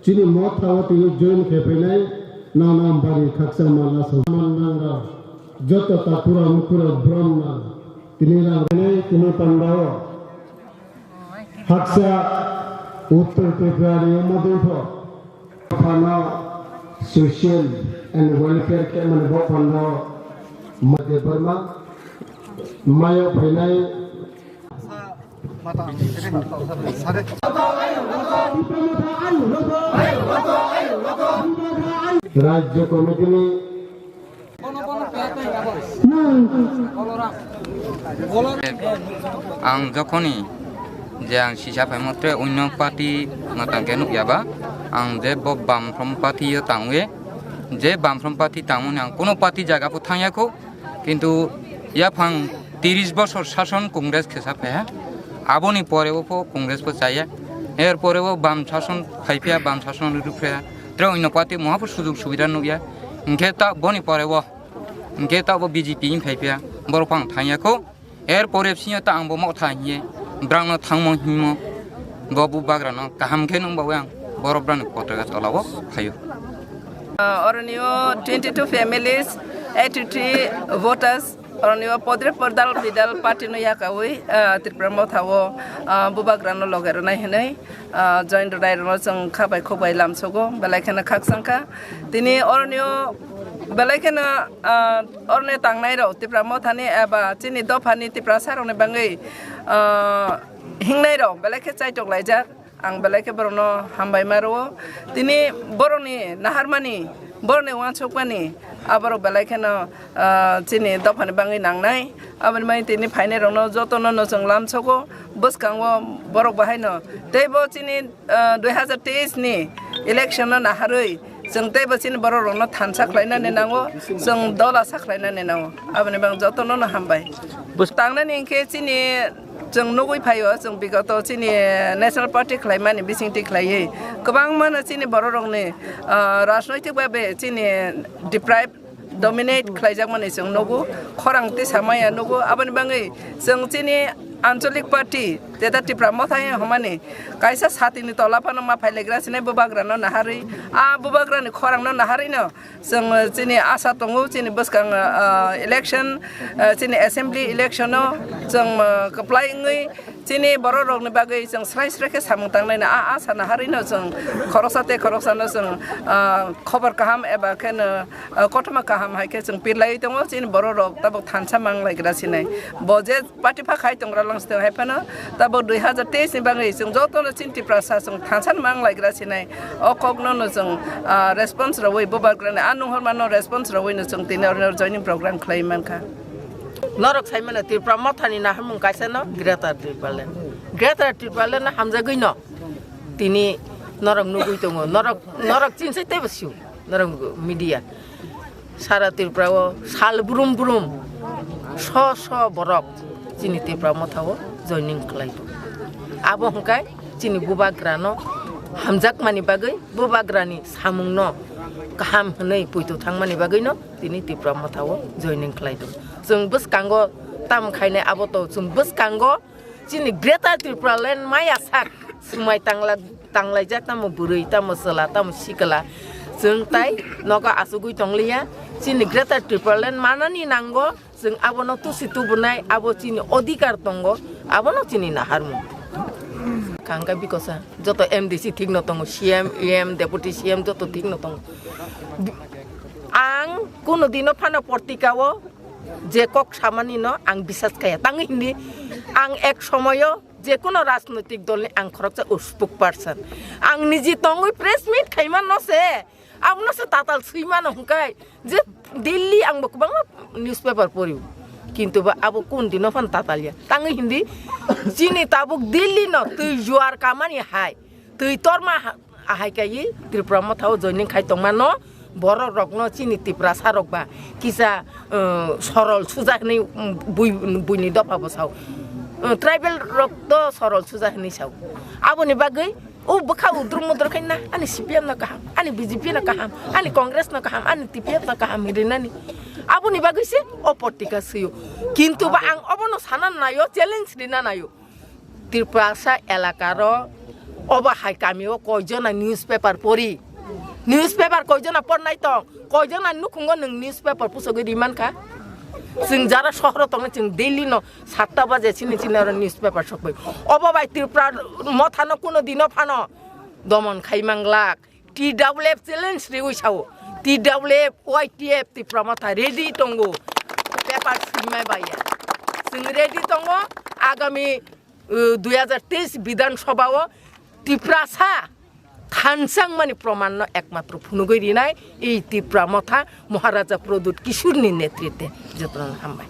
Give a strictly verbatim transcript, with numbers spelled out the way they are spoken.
Chini Motha o tini join khe phainai nang nang bari khaksa mala sa man nang rao. Joto takura mukura brom nang tini rang rwnai tini pandao. Haksa Uttar Tripura ni Madhupur phano social and welfare khe mani bo pandao Madhya Burma mayo phainai. Rajya Committee ni Ang jokhoni je ang sisa phaimo tre onno party no tangkhe nukya ba, ang je bo Bamfront party o tangwi, je Bamfront party tangmani ang kuno party jaga pho thangya kho, kintu yaphang tiris bosor sason Congress khesa phaiha, aboni pore o pho Congress pho chaya, er pore o Bam sason phaiphiya, Bam sason rwphaiya, tre onno party moha pho sujug subida nukya, hinkhe ta boni pore o, hinkhe ta bo B J P wng phaiphiya, borok pho ang thangya kho. Er pore bisingo ta ang bo Motha hiye, brang no thangmo himo, bo Bubagra no kaham khe nung bawi ang borok brang ni potaka tola o phaio. Uh, Oronio twenty-two families, eighty-three voters, Oronio podre pordal bidal party no yakawi, uh, Tripura Motha o, uh, Bubagra no loge rwnai hinwi, uh, join rwnai rwno chwng kha bai khuk bai lamsogo, belai kheno khakchangkha. Tini Oronio belai kheno, uh, Oroni tangnai rok Tipra Mothani eba chini dophani Tiprasa rokni bangwi, ah, hingnai rok belai khe chaitok laijak. Ang belai khe borokno hambai ma rwo. Tini borokni naharmani, borokni uansukmani aborok belai kheno, ah, chini dophani bangwi nangnai. Aboni bagwi tini phainai rokno jotono no chwng lamsogo. Bwskango borok bahaino teibo chini ah, dui hazar teis ni election no naharwi chwng teibo chini borok rokno thansa khlainani nango, chwng dola sa khlainani nango, aboni bagwi jotono no hambai. Tangnani hinkhe chini chwng nugwi phaio, chwng bigoto chini National Party khlaimani bisingtwi khlaiwi kwbangma no chini borok rokni, ah, rajnoitik babe chini deprive dominate khlaijakmani chwng nugo, khorang tisa maya nugo. Aboni bagwi chwng chini ancholic party, jeta Tipra Motha hwnmani kaisa satini tola phano ma phailagra sinai bubagrano naharwi, a bubagrani khorangno naharwino chwng chini asa tongo, chini bwskang, ah, election, ah, chini assembly election-o chwng, ah, kwplai wngwi chini borok rokni bagwi chwng srai srai khe samung tangnai, a, a sana harino chwng khoroksa tei khoroksano chwng, ah, khobor kaham eba kheno, ah, kothoma kaham hai khe chwng pirlaiwi tongo. Chini borok rok tabuk thansa manglaigra sinai. Bo je party pha khai tongra langsteng hai phano tabuk dui hazar teis ni bagwi chwng jotono chini Tiprasa chwng thansa manglaigra sinai. O kokno no chwng, ah, response rwui bubagrani a nunghormano response rwui no chwng tini oro joining program khlai mankha. Norok sai mano Tripura Mothani naharmung kaisa no Greater Tipraland. Greater Tipraland no hamjagwi no tini norok nugwi tongo. Norok, norok chinsai teibo sio. Norok media. Sara Tripura o sal brum brum so so borok chini Tripura Motha o joining khlai tongo. Abo hwnkhe chini bubagrano hamjakmani bagwi, bubagrani samungno kaham hwnwi puitu thangmani bagwino tini Tipra Motha o joining khlai tongo. Chwng bwskango tam khainai abo to, chwng bwskango chini Greater Tipraland maya sak swmai tangla-, tanglaijak, tamo bwrwi, tamo chwla, tamo sikla. Chwng tai nogo achugwi tongliya. Chini Greater Tipraland manani nango, chwng abono tusi tubunai, abo chini odhikar tongo, abono chini naharmung. Kangka bikosa, joto M D C thikno tongo, C M, E M, Deputy C M joto thikno tongo. Ang kuno dino phano portika o je kok samani no ang bisas kaya. Tangwi hindi ang ek somoyo je kuno rajnoitik dol ni ang khoroksa spokesperson. Ang niji tongwi press meet khaima no se, abono se tatal swi mano hwnkhe je Delhi ang bo kwbangma newspaper pori. Kintu ba abo kun dino phan tatal ya. Tangwi hindi chini tabuk Delhi no twi juar kamani hai. Twi torma ha-, ahai kai Tripura Motha o joining khai tongma no, borok rok no chini Tiprasa rok ba kisa, uh, sorol suja hinui, um, bui, buini dopha bo sao. Uh, tribal rok to sorol suja hinui sao. Aboni bagwi o bwkha udruk mudruk khai na, ani C P M no kaham, ani B J P no kaham, ani Congress no kaham, ani T P F no kaham hinui nani. Aboni bagwi se o portika swio. Kintu ba ang obono sana naio, challenge rina naio. Tiprasa elakaro Obo hai kami o koijona newspaper pori? Newspaper koijona pornai tong? Koijona nukhungo nwng newspaper pusogwi rimankha? Chwng jara sohoro tongnai, chwng daily no satta baje chini chini oro newspaper sokbai. Obo bai Tripura mothano kuno dino phano domon khai manglak. T W F challenge riwi sao. T W F, Y T F Tripura motha ready tongo. Paper simai baya. Chwng ready tongo. Agami, uh, dui hajar teis Bidhan Sabha o Tiprasa thansang mani proman no ekmatro phunugwi rinai ei Tripura motha Maharaja Pradyut Kishore ni netritwe. Jotono hambai.